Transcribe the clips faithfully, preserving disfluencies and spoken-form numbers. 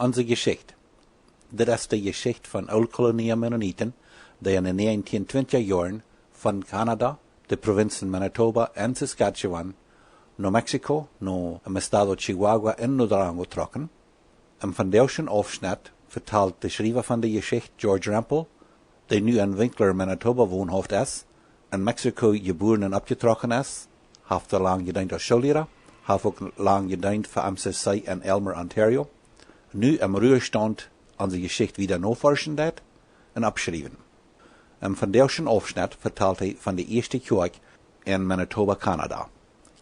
Onse Jeschicht. Dit es de Jeschicht von Ooltkolonia Mennoniten, dee en de näajentieen twintja Joaren von Kanada, de Provinzen Manitoba un Saskatchewan, no Mexiko, no em Estado Chihuahua un no Durango trocken. Em vondoagschen Aufschnett vetalt de Schriewa von de Jeschicht, George Rempel, dee nu en Winkler, Manitoba wonhauft es, en Mexiko jebuaren un oppjetrocken es, haft doa lang jedeent aus Schoolliera, haft uk lang jedeent fa M C C en Aylmer, Ontario. Nu em Ruhestaunt onse Jeschicht wieda noforschen deit un oppschriewen. Em vondoagschen Aufschnett vetalt hee von de ieeschte Kjoakj en Manitoba, Kanada.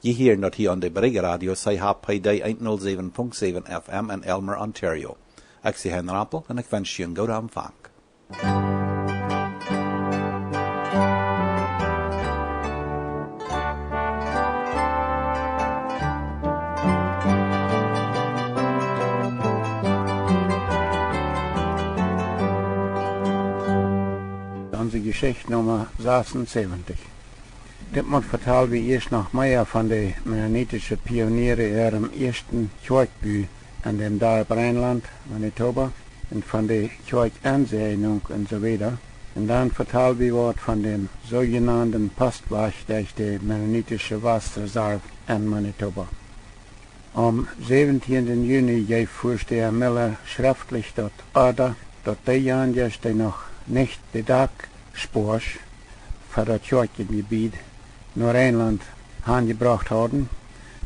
Jie hieren daut hia aun de Brigge Radio C H P D eent null säwen Punkt säwen F M en Aylmer, Ontario. Ekj sie Hein Rempel un ekj wensch junt een gooden Empfang. Onse Jeschicht Numma sasuntwintich. Ditmol vetal wie ieescht noch mea von de mennonitische Pioniere äarem ieeschten Kjoakjbu en däm Darp Reinland, Manitoba, un von de Kjoakjensäajnunk un soo wieda. Un dan vetal wie waut von däm soojenaunten Postwajch derch de mennonitische Wastreserv en Manitoba. Aum säwentieenden Juni jeef Väastäa Miller schreftlich daut Orda, daut deejanje, dee noch nich de Dakjspoasch fa daut Kjoakjenjebied no Reinland hanjebrocht hauden,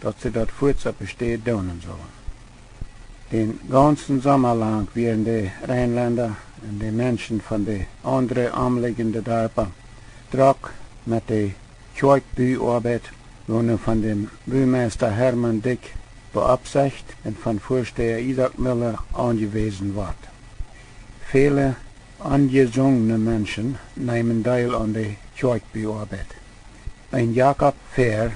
daut see daut fuaz opp de Städ doonen sullen. Dän gaunzen Somma lang wieren de Reinlenda un de Menschen von de aundre omliejende Darpa drock met de Kjoakjbuoabeit, woone von däm Bumeista Hermann Dyck beoppsecht un von Väastäa Isaak Miller aunjewäsen wort. Väle aunjesungne Menschen neemen Deel aun de Kjoakjbuoabeit. Een Jakob Fehr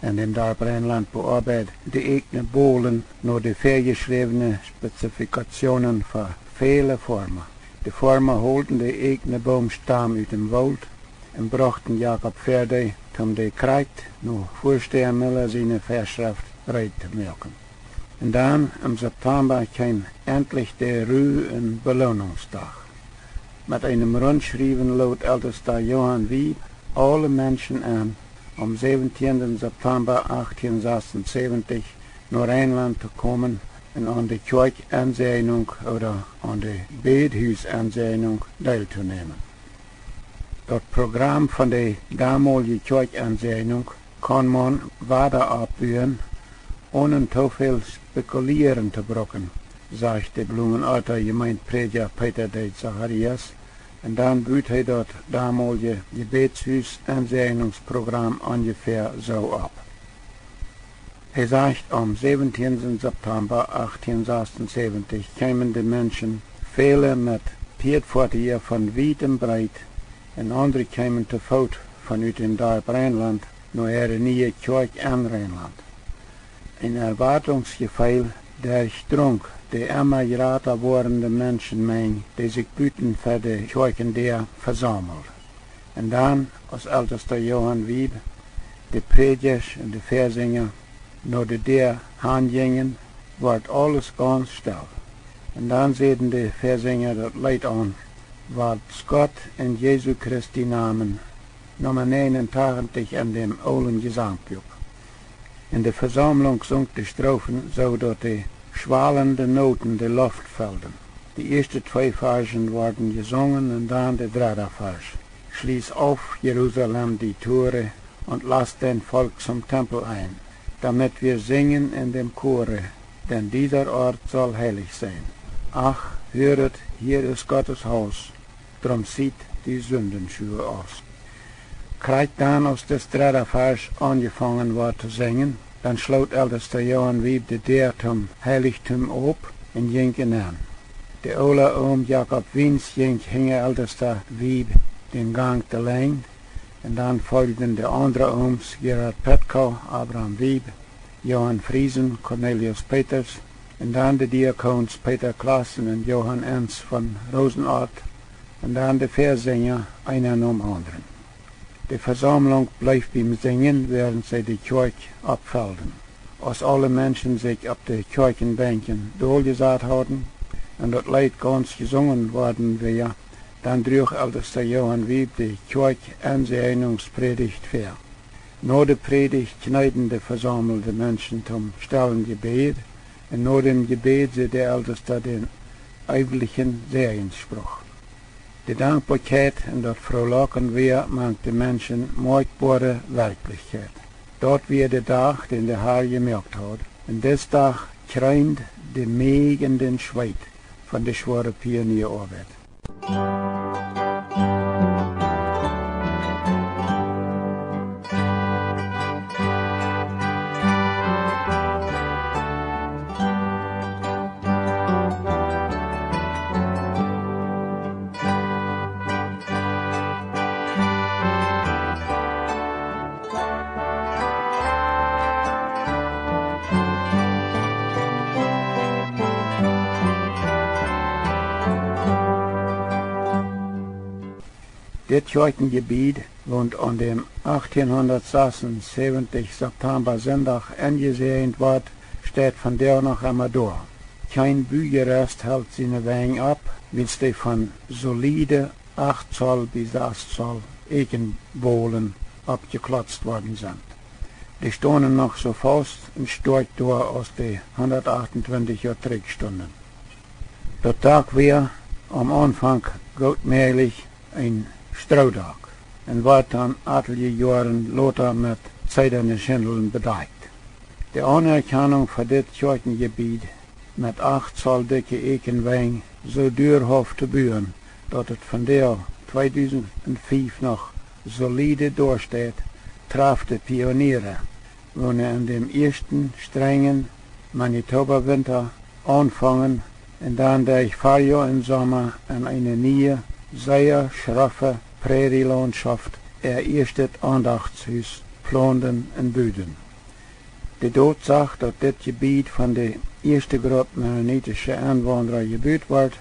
en däm Darp Reinland beoabeid de Eekjnebolen no de väajeschräwne Spezifikationen fa väle Foarma. De Foarma holden de Eekjneboomstam ut däm Woolt un brochten Jakob Fehr dee, om dee krakjt no Väastäa Miller siene Väaschreft reed to moaken. Un dan, em Septamba, kjeem entlich de Ruh- un Beloonungsdach. Met eenem Runtschriewen lood Eltesta Johann Wiebe aule Menschen en, aum säwentieenden Septamba achtieen sasuntwintich no Reinland to komen un aun de Kjoakjensäajnunk ooda aun de Bädhusjensäajnunk deeltonämen. Daut Program von de domolje Kjoakjensäajnunk kaun maun wada oppbuen, onen too väl spekulieren to brucken, sajcht de Blumenörta Jemeentprädja Peter de Zacharias, un dan but hee daut domolje Jebädshusjensäajnunksprogram onjefäa soo opp. Hee sajcht, aum säwentieenden Septamba achtieen sasuntwintich kjeemen de Menschen, väle met Pieedfoatieja von wiet un breet, un aundre kjeemen to Foot von ut däm Darp Reinland no äare niee Kjoakj en Reinland. Een Erwartungsjefeel derchdrunk de emma jrata woarende Menschenmenj, dee sikj buten ver de Kjoakjendäa vesaumeld. Un dan, aus Eltesta Johann Wiebe de Prädjasch un de Väasinja no de Däa han jinjen, wort aules gaunz stell. Un dan säden de Väasinja daut Leet aun: Wals Gott en Jesu Christi Namen, Numma näajenuntachentich en däm oolen Jesamtbuak. Un de Vesaumlunk sunk de Stroofen, soo daut de schwalende Noten de Loft fellden. De ieeschte twee Varschen worden jesungen un dan de dredda Varsch: Schließ auf, Jerusalem, die Tore und lass dein Volk zum Tempel ein, damit wir singen in dem Chore, denn dieser Ort soll heilig sein. Ach, höret, hier ist Gottes Haus, drum zieht die Sündenschuhe aus. Krakjt dan, aus dis dredda Varsch aunjefongen wort to sinjen, dan schloot Eltesta Johann Wiebe de Däa tom Heilichtum op un jinkj enenn. De oola Oom Jakob Wiens jinkj hinja Eltesta Wiebe dän Gank delenjd, un dan folden de aundre Ooms Gerhard Petkau, Abraham Wiebe, Johann Friesen, Cornelius Peters, un dan de Diakons Peter Klassen un Johann Enns von Rosenort, un dan de Väasinja, eena nom aundren. De Vesaumlunk bleef biem Sinjen, wäarent see de Kjoakj oppfellden. Aus aule Menschen sikj opp de Kjoakjenbenkjen doljesat hauden un daut Leet gaunz jesungen worden wia, dan druach Eltesta Johann Wiebe de Kjoakjensäajnungsprädicht väa. No de Prädicht kjneeden de vesaumelde Menschen toom stellen Jebäd, un no däm Jebäd säd de Eltesta dän eewlichen Säajenspruch. De Dankboakjeit un daut Frohlocken wia mank de Menschen moakjboare Werkjlichkjeit. Daut wia de Dach, dän de Har jemoakt haud, un dis Dach kjreend de Moag un dän Schweet von de schwoare Pionieaoabeit. Dit Kjoakjenjebied, waut aun däm achttieenhundatsasunsäwentich Septemba Sindach enjesäajent wort, steit vondoag noch emma doa. Kjeen Bujerest helt siene Wenj opp, wiels dee von soliede acht Zoll bie sas Zoll Eekjenbolen oppjeklotzt worden sent. Dee stonen noch soo faust un stoakj doa aus dee hundatachtuntwintich Joa trigj stunden. Daut Dak wia aum Aunfank goot mäajlich een Stroodak un wort dan atelje Joaren lota met zeedane Schindeln bedakjt. De Aunerkjanunk fa dit Kjoakjenjebied met acht Zoll dikje Eekjenwenj soo duarhauft to buen, daut et vondoag, tweedusentfief, noch soliede doasteit, traf de Pioniere, woone en däm ieeschten strenjen Manitoba Winta aunfungen un dan derch Farjoa un Somma en eene niee, sea schroffe Prärielaunschoft äa ieeschtet Aundachtshus plaunden un buden. De Dotsach, daut dit Jebied von de ieeschte Grupp mennonitische Enwaundra jebut wort,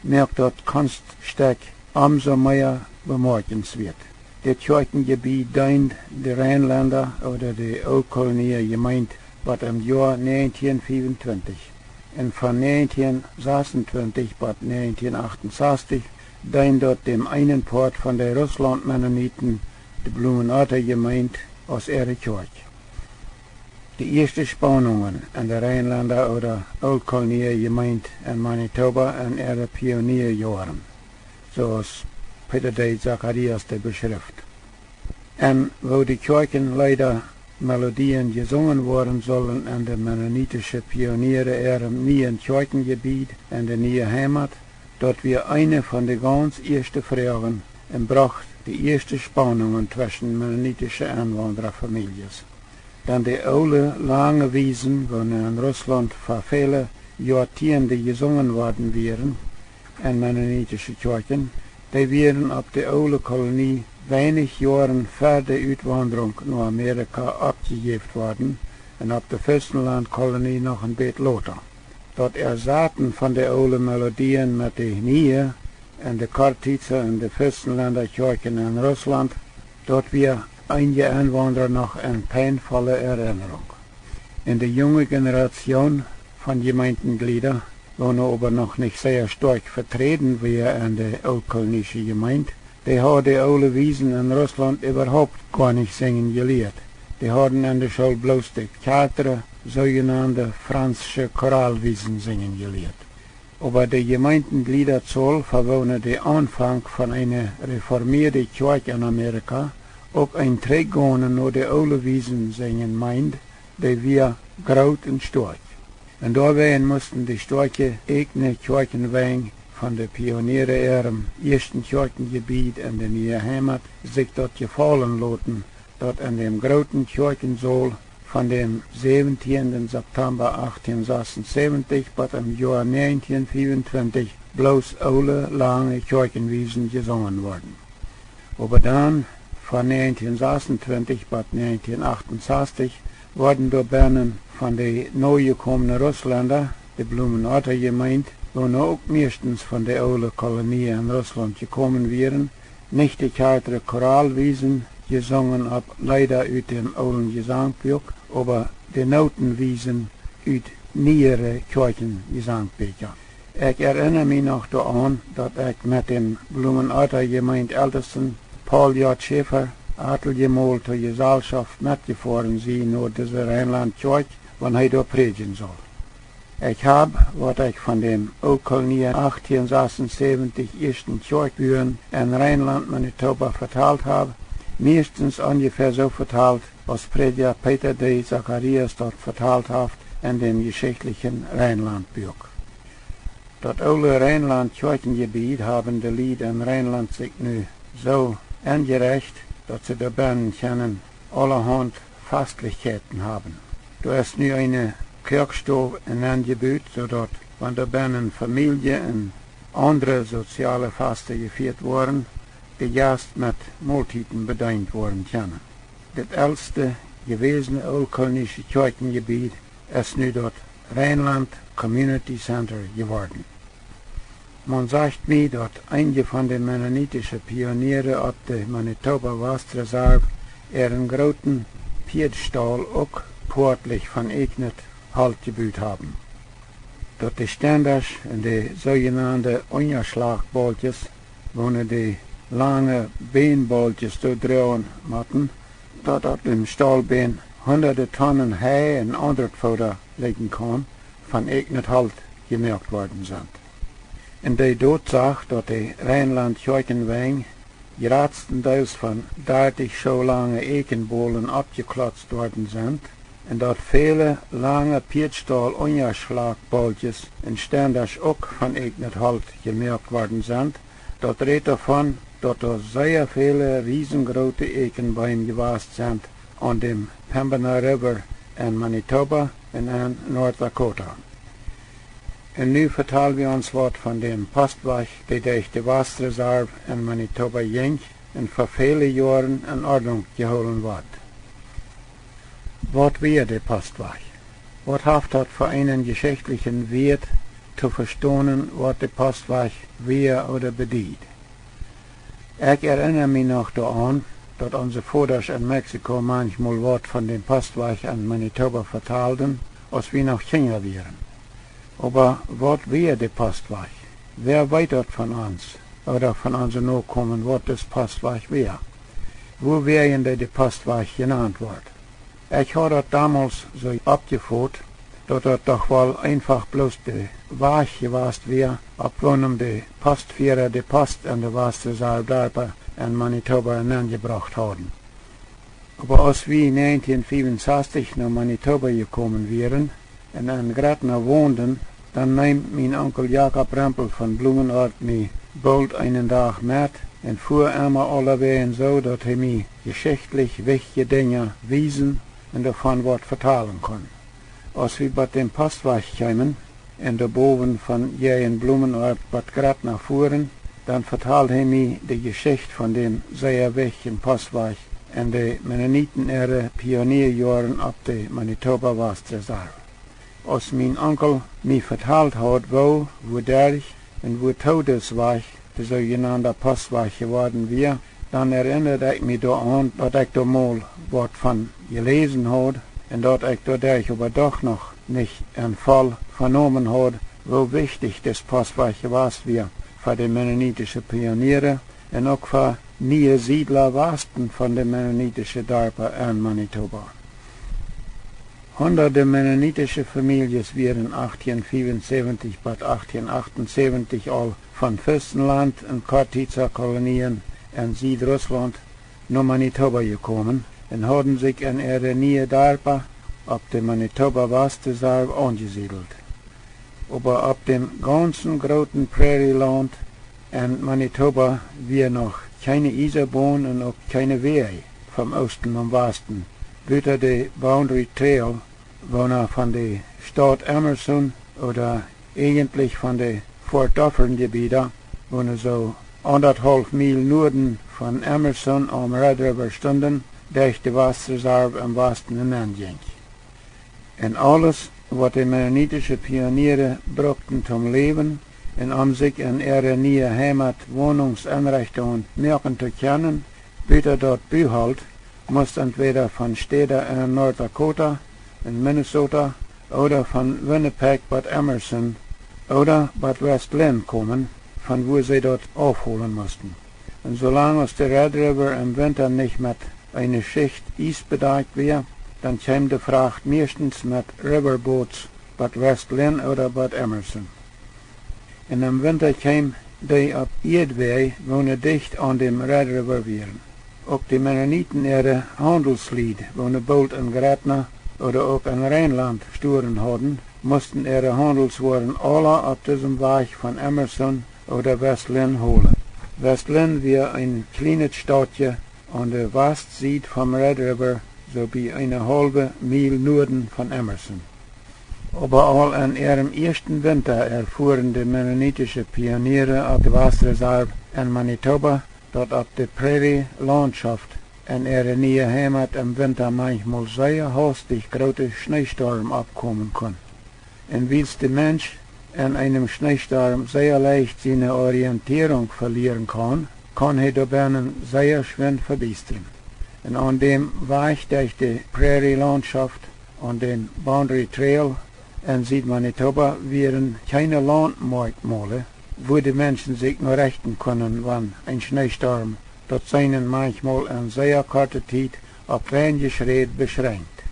moakt daut Kunststekj omsoo mea bemoakjenswieet. Dit Kjoakjenjebied deend de Reinlenda ooda de Ooltkolonia Jemeent bat em Joa näajentieen fiewuntwintich. Un von näajentieen sasuntwintich bat näajentieen achtensastich deend daut däm eenen Poat von de Russland-Mennoniten, de Blumenörter Jemeent, aus äare Kjoakj. De ieeschte Spaunungen en de Reinlenda ooda Ooltkolonia Jemeent en Manitoba en äare Pionierjoaren, soo aus Peter D. Zacharias dee beschrift. Un woo de Kjoakjenleeda Melodieen jesungen woaren sullen en de mennonitische Pioniere äarem nieen Kjoakjenjebied en de niee Heimat, daut wia eene von de gaunz ieeschte Froagen un brocht de ieeschte Spaunungen tweschen mennonitische Enwaundrafamieljes. Dan de oole, lange Wiesen, woone en Russlaunt fa väle Joatieende jesungen worden wieren en mennonitische Kjoakjen, dee wieren opp de oole Kolonie weinich Joaren ver de Utwaundrunk no Amerika oppjejäft worden un opp de Fürstenlandkolonie noch een bät lota. Daut Ersaten von de oole Melodieen met de niee en de Chortitza un de Fürstenlenda Kjoakjen en Russlaunt, daut wia eenje Enwaundra noch eene peinvolle Erinnerunk. Un de junge Generation von Jemeentenjlieda, woone oba noch nich sea stoakj veträden wia en de ooltkolonische Jemeent, dee haud de oole Wiesen en Russlaunt äwahaupt goanich sinjen jelieet. Dee hauden en de School bloos de kjartre, soojenande franzsche Choralwiesen sinjen jelieet. Oba de Jemeentenjliedazol, fa woone de Aunfank von eene reformieede Kjoakj en Amerika uk een Trigjgonen no de oole Wiesen sinjen meend, dee wia groot un stoakj. Un doawäajen musten de stoakje ieejne Kjoakjenwenj von de Pioniere äarem ieeschten Kjoakjenjebied en de niee Heimat sikj daut jefaulen loten, daut en däm grooten Kjoakjensaul von däm säwentieenden Septemba achttieenhundatsasunsäwentich bat em Joa näajentieen fiewuntwintich bloos oole, lange Kjoakjenwiesen jesungen worden. Oba dan, von näajentieen sasuntwintich bat näajentieen achtensastich, worden doa bennen von de nojekomne Russlenda, de Blumenörter Jemeent, woone uk mieeschtens von de oole Kolonie en Russlaunt jekomen wieren, nich de kjartre Choralwiesen jesungen opp Leeda ut däm oolen Jesankbuak, oba de Nooten wiesen ut nieere Kjoakjenjesangbieekja. Ekj erinna mie noch doaraun, daut ekj met dän Blumenort Jemeent Eltesten Paul J. Schäfer ateljemol to Jesalschoft metjefoaren sie no dise Reinlaunt Kjoakj, wan hee doa prädjen sull. Ekj hab, waut ekj von däm Ooltkolonia achtieen sasunsäwentich ieeschten Kjoakjbuen en Reinlaunt, Manitoba vetalt hab, mieeschtens onjefäa soo vetalt, aus Prädja Peter D. Zacharias daut vetalt haft en däm jeschichtlichen Reinlaunt Buak. Daut oole Reinlaunt Kjoakjenjebied haben de Lied en Reinlaunt sikj nu soo enjerecht, daut see doa bennen kjennen aulahaunt Fastlichkjeiten haben. Doa es nu eene Kjoakjstow enenjebut, soo daut, wan doa bennen Famielje un aundre soziale Fasten jefieet woaren, de Jast met Moltieden bedeent woaren kjennen. Daut elste jewäsne ooltkolonische Kjoakjenjebied es nu daut Reinlaunt Community Center jeworden. Maun sajcht mie, daut eenje von de mennonitische Pioniere opp de Manitoba Wastreserw äaren grooten Pieedstaul uk poatlich von eajnet Holt jebut haben. Daut de Stendasch un de soojenande Unjaschlagbaulkjes, woone de lange Bänbaulkjes doa droagen motten, daut opp däm Staul bie hundade Tonnen Hei un aundret Fooda lijen kaun, von eajnet Holt jemoakt worden sent. Un de Dotsach, daut de Reinlaunt Kjoakjenwenj jratstendeels von dartich Schoo lange Eakjenbolen oppjeklotzt worden sent, un daut väle lange Pieedstaul Unjaschlagbaulkjes un Stendasch uk von eajnet Holt jemoakt worden sent, daut rät doavon, daut doa sea väle riesengroote Eakjenbeem jewast sent aun däm Pembina River en Manitoba un en North Dakota. Un nu vetal wie ons waut von däm Postwajch, dee derch de Wastreserw en Manitoba jinkj un fa väle Joaren en Ordnunk jehoolen wort. Waut wia de Postwajch? Waut haft daut fa eenen jeschichtlichen Wieet, to vestonen, waut de Postwajch wia ooda bediet? Ekj erinna mie noch doaraun, daut onse Vodasch en Mexiko manchmol waut von däm Postwajch en Manitoba vetalden, aus wie noch Kjinja wieren. Oba waut wia de Postwajch? Wäa weet daut von ons ooda von onse Nokomen, waut dis Postwajch wia? Wuawäajen dee de Postwajch jenant wort? Ekj haud daut domols soo oppjefot, daut daut doch woll eenfach bloos de Wajch jewast wia, opp woonem de Postfiera de Post en de Wastreserw Darpa en Manitoba nenjebrocht hauden. Oba aus wie näajentieen fiewensastich no Manitoba jekomen wieren un en Gretna wonden, dan neem mien Onkel Jakob Rempel von Blumenort mie boolt eenen Dach met un fua emma aulawäajen soo, daut hee mie jeschichtlich wichtje Dinja wiesen un doavon waut vetalen kunn. Aus wie bie däm Postwajch kjeemen un doa bowen von jäajen Blumenort bat Gretna fuaren, dan vetald hee mie de Jeschicht von däm sea wichtjen Postwajch en de Mennoniten äare Pionierjoaren opp de Manitoba Wastreserw. Aus mien Onkel mie vetalt haud, woo, wuaderch un wuatoo dis Wajch de soojenande Postwajch jeworden wia, dan erinnad ekj mie doaraun, daut ekj doa mol waut von jeläsen haud un daut ekj doaderch oba doch noch nich en voll venomen haud, woo wichtich dis Postwajch jewast wia fa de mennonitische Pioniere un uk fa niee Siedla wasten von de mennonitische Darpa en Manitoba. Hundade mennonitische Famieljes wieren achtieen fiewunsäwentich bat achtieen achtunsäwentich aul von Fürstenland un Chortitza Kolonien en Siedrusslaunt no Manitoba jekomen un hauden sikj en äare niee Darpa opp de Manitoba Wastreserw aunjesiedelt. Oba opp däm gaunzen grooten Prärielaunt en Manitoba wia noch kjeene Iesabon un uk kjeene Wäaj vom Oosten nom Wasten, buta de Boundary Trail, woona von de Staut Emerson ooda eejentlich von de Fort Dufferin Jebieda, woone soo aundathaulf Miel nuaden von Emerson aum Red River stunden, derch de Wastreserw em Wasten enenjinkj. Un aules, waut de mennonitische Pioniere brukten toom läwen un om sikj en äare niee Heimat Wonungsenrechtungen moaken to kjennen, buta daut Buholt, must entwäda von Städa en North Dakota en Minnesota, ooda von Winnipeg bat Emerson, ooda bat West Linn komen, von wua see daut aufholen musten. Un soo lang aus de Red River em Winta nich met eene Schicht Iess bedakjt wia, dan kjeem de Fracht mieeschtens met Riverboats bat West Linn ooda bat Emerson. Un em Winta kjeem dee opp Ieedwäaj, woone dicht aun däm Red River wieren. Uk de Mennoniten äare Haundelslied, woone boolt en Gretna ooda uk en Reinlaunt Stuaren hauden, musten äare Haundelswoaren aula opp disem Wajch von Emerson ooda West Linn holen. West Linn wia een kjlienet Stautje aun de Wastsied vom Red River, soo bie eene haulwe Miel Nuaden von Emerson. Oba aul en äarem ieeschten Winta erfuaren de mennonitische Pioniere opp de Wastreserw en Manitoba, daut opp de Prärie Launtschoft en äare niee Heimat em Winta manchmol sea haustich groote Schneestorm oppkomen kunn. Un wiels de Mensch en eenem Schneestorm sea leicht siene Orientierunk velieren kaun, kaun hee doabennen sea schwind vebiestren. Un aun däm Wajch derch de Prärie Launtschoft, aun dän Boundary Trail en Sied-Manitoba, wieren kjeene Launtmoakjmole, wua de Menschen sikj no rechten kunnen, wan een Schneestorm daut Seenen manchmol en sea korte Tiet opp weinje Schräd beschrenkjt.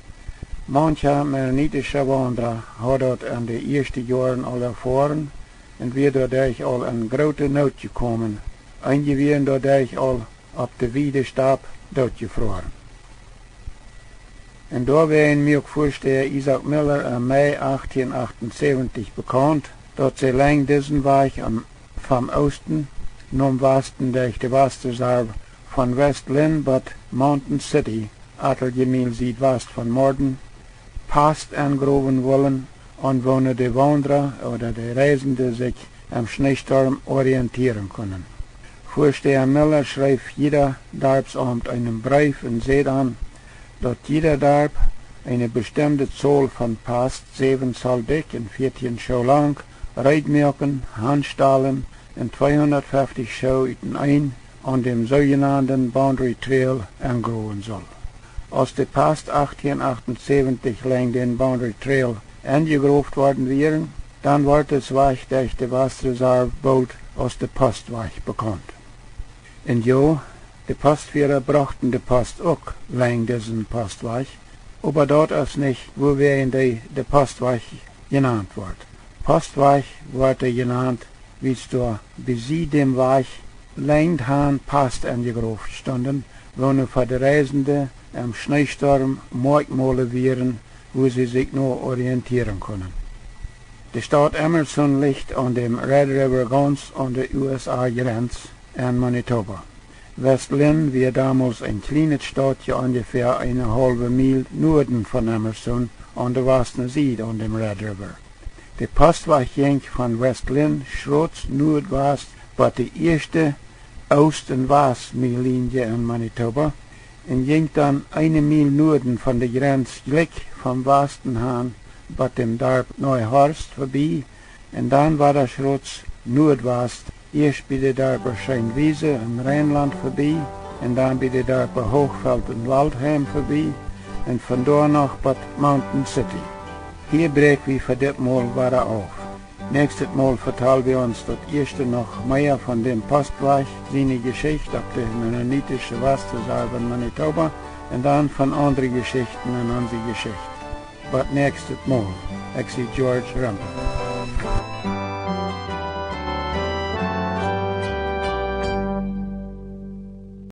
Mancha mennonitischa Waundra haud daut en de ieeschte Joaren aul erfoaren un wia doaderch aul en groote Noot jekomen, eenje wieren doaderch aul opp de wiede Stap dootjefroaren. Un doawäajen muak Väastäa Isaak Miller em Mei achttieen achtundsäwentich bekaunt, daut see lenjd disen Wajch aun, vom Oosten nom Wasten derch de Wastreserw, von West Linn bat Mountain City, atelje Miel siedwast von Morden, Post engrowen wullen, aun woone de Waundra ooda de Reisende sikj em Schneestorm orientieren kunnen. Väastäa Miller schreef jieda Darpsaumt eenen Breef un säd an, daut jieda Darp eene bestemde Zol von Post, säwen Zoll dikj un vieetieen Schoo lang, reed moaken, hanstalen un tweehundatfeftich Schoo uteneen aun däm soojenanden Boundary Trail engrowen sull. Aus de Post achttieen achtundsäwentich lenjd dän Boundary Trail enjegroft worden wieren, dan wort dis Wajch derch de Wastreserw boolt aus de Postwajch bekaunt. Un jo, de Postfiera brochten de Post uk lenjd disen Postwajch, oba daut es nich wuawäajen dee de Postwajch jenant wort. Postwajch wort dee jenant, wiels doa bie Sied däm Wajch lenjd han Post enjegroft stunden, woone fa de Reisende em Schneestorm Moakjmole wieren, wua see sikj no orientieren kunnen. De Staut Emerson licht aun däm Red River gaunz aun de U S A Jrenz en Manitoba. West Linn wia domols een kjlienet Stautje, onjefäa eene haulwe Miel Nuaden von Emerson, aun de wastne Sied aun däm Red River. De Postwajch jinkj von West Linn schrots nuadwast bat de ieeschte Oost-un-Wast-Miel-Lienje en Manitoba un jinkj dan eene Miel Nuaden von de Jrenz jlikj vom Wasten han bat däm Darp Neuhorst vebie un dan wada schrots nuadwast, ieescht bie de Darpa Scheenwiese un Reinlaunt vebie un dan bie de Darpa Hoochfelt un Waldheim vebie un von doa noch bat Mountain City. Hia bräakj wie fa dit Mol wada auf. Näakjstet Mol vetal wie ons daut ieeschte noch mea von däm Postwajch siene Jeschicht opp de mennonitische Wastreserw en Manitoba un dan von aundre Jeschichten en onse Jeschicht. Bat näakjstet Mol, ekj sie George Rempel.